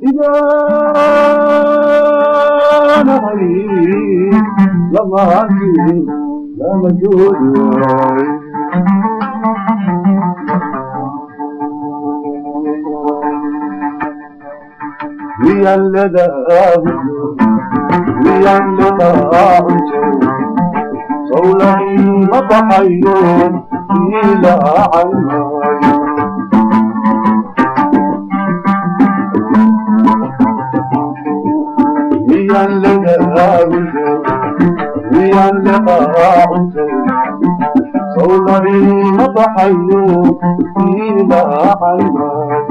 إذا نهي لما لما جود ميان لداه صولي مطحيون إلى عناي ميان لداه ميان لقاع صولي مطحيون إلى عناي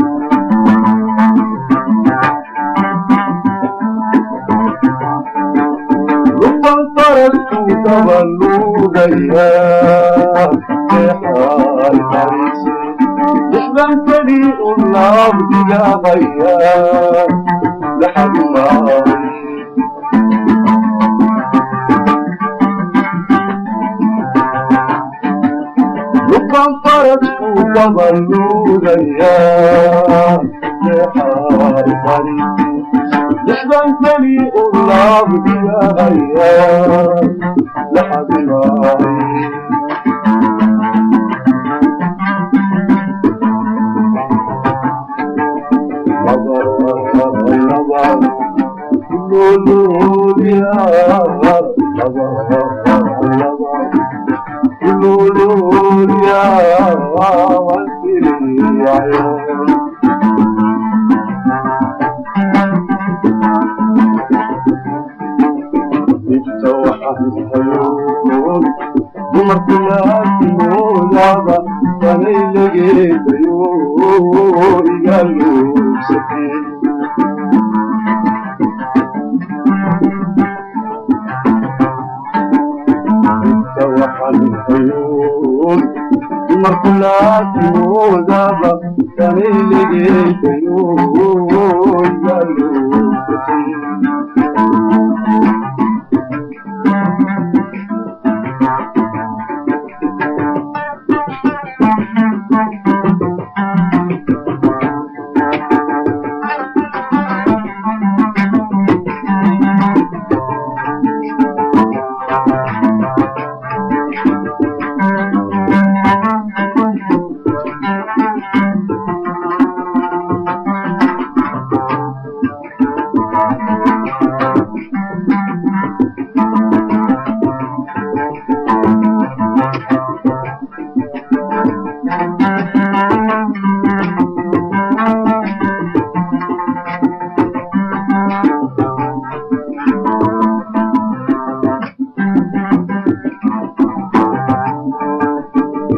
فرسku dabaluugaya seexay qarisi lixdan keli u laabdigabaya laxadumaay luban farasku dabaluugaya seexay qarisi lixdan keli u laabdigabaya laxadumaay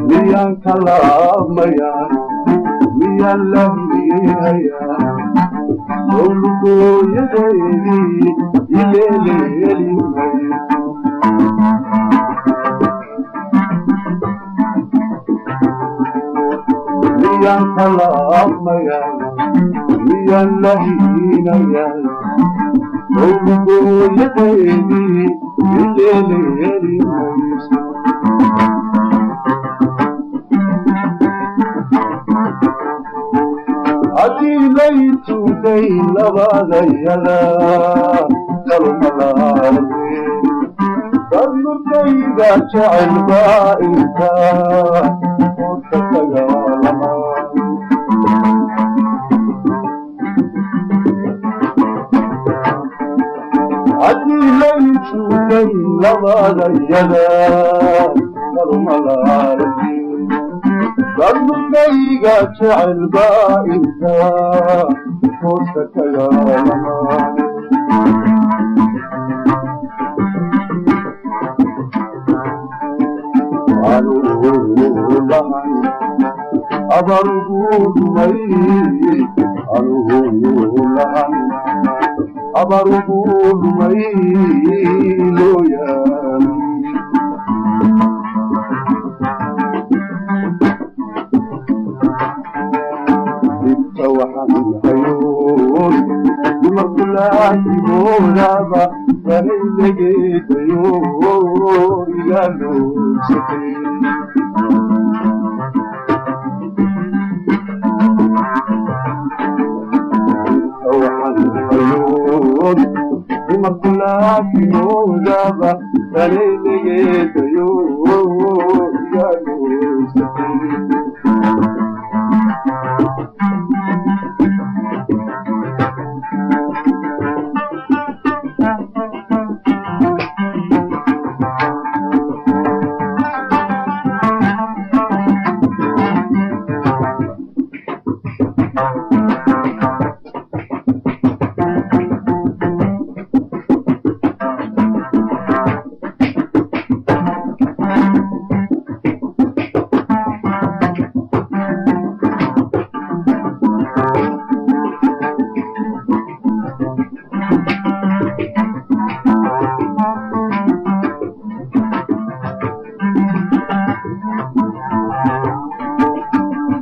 Miyaan kalaamayaa miyaan lahmihayaa owlugooyadeedii ileeleelimayo miyaan kalaamayaa miyaan lahiinayaa owlugooyadeedii ileeleelimayso haddii laytuday labadayada kalumalaarne dadnurkayga jecel baa inta oodka dagaalama haddii laytuday labadayada kalumalaarne dadnurkayga jecel baa inta hoosta kagaalamaane anuulahan abarugudumay anuulahan abarugudumay looyaan dhibta waxaan hayoon dumarku laakimoodaba danaylegeedayo igaaloogsatay. laakimoodaba tanaylegeedayo igaaluubsatay.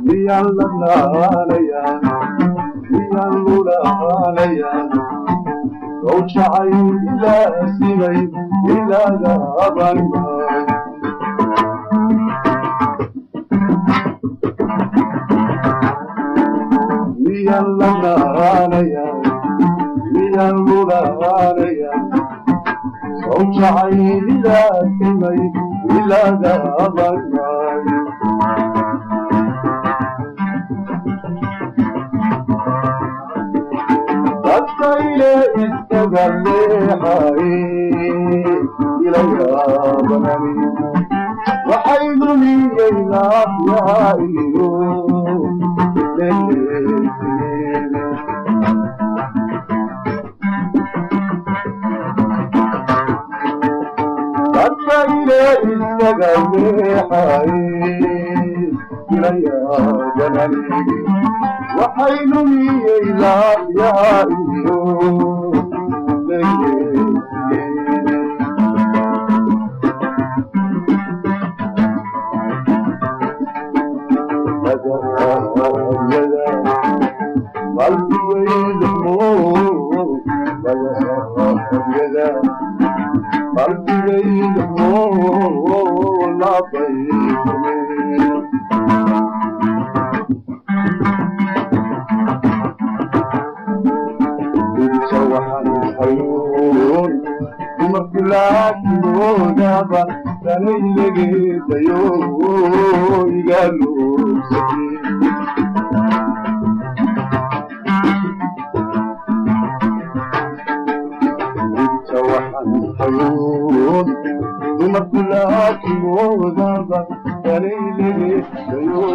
Miyaan ladnaanaya, miyaan lulaanaya, ow jacayl ilaa simay ilaagaaban maay. Miyaan ladnaanaya, miyaan lulaanaya, ow jacayl ilaa simay ilaagaaban maay. Dadkayle iskaga leexay ila yaabanani, waxay lumiyey laafyaha iyo leeleesigeeda. Dadkayle iskaga leexay ila yaabanani, waxay lumiyey laafyaha iyo leeleesigeeda. Magacyada qalbigayda magacyada qalbigayda laabay furmeen. Inta waxaan hayuun dumarku laakimoodaba tanaylegeedayo igaaluubsatay. Inta waxaan hayuun dumarku laakimoodaba tanaylegeedayo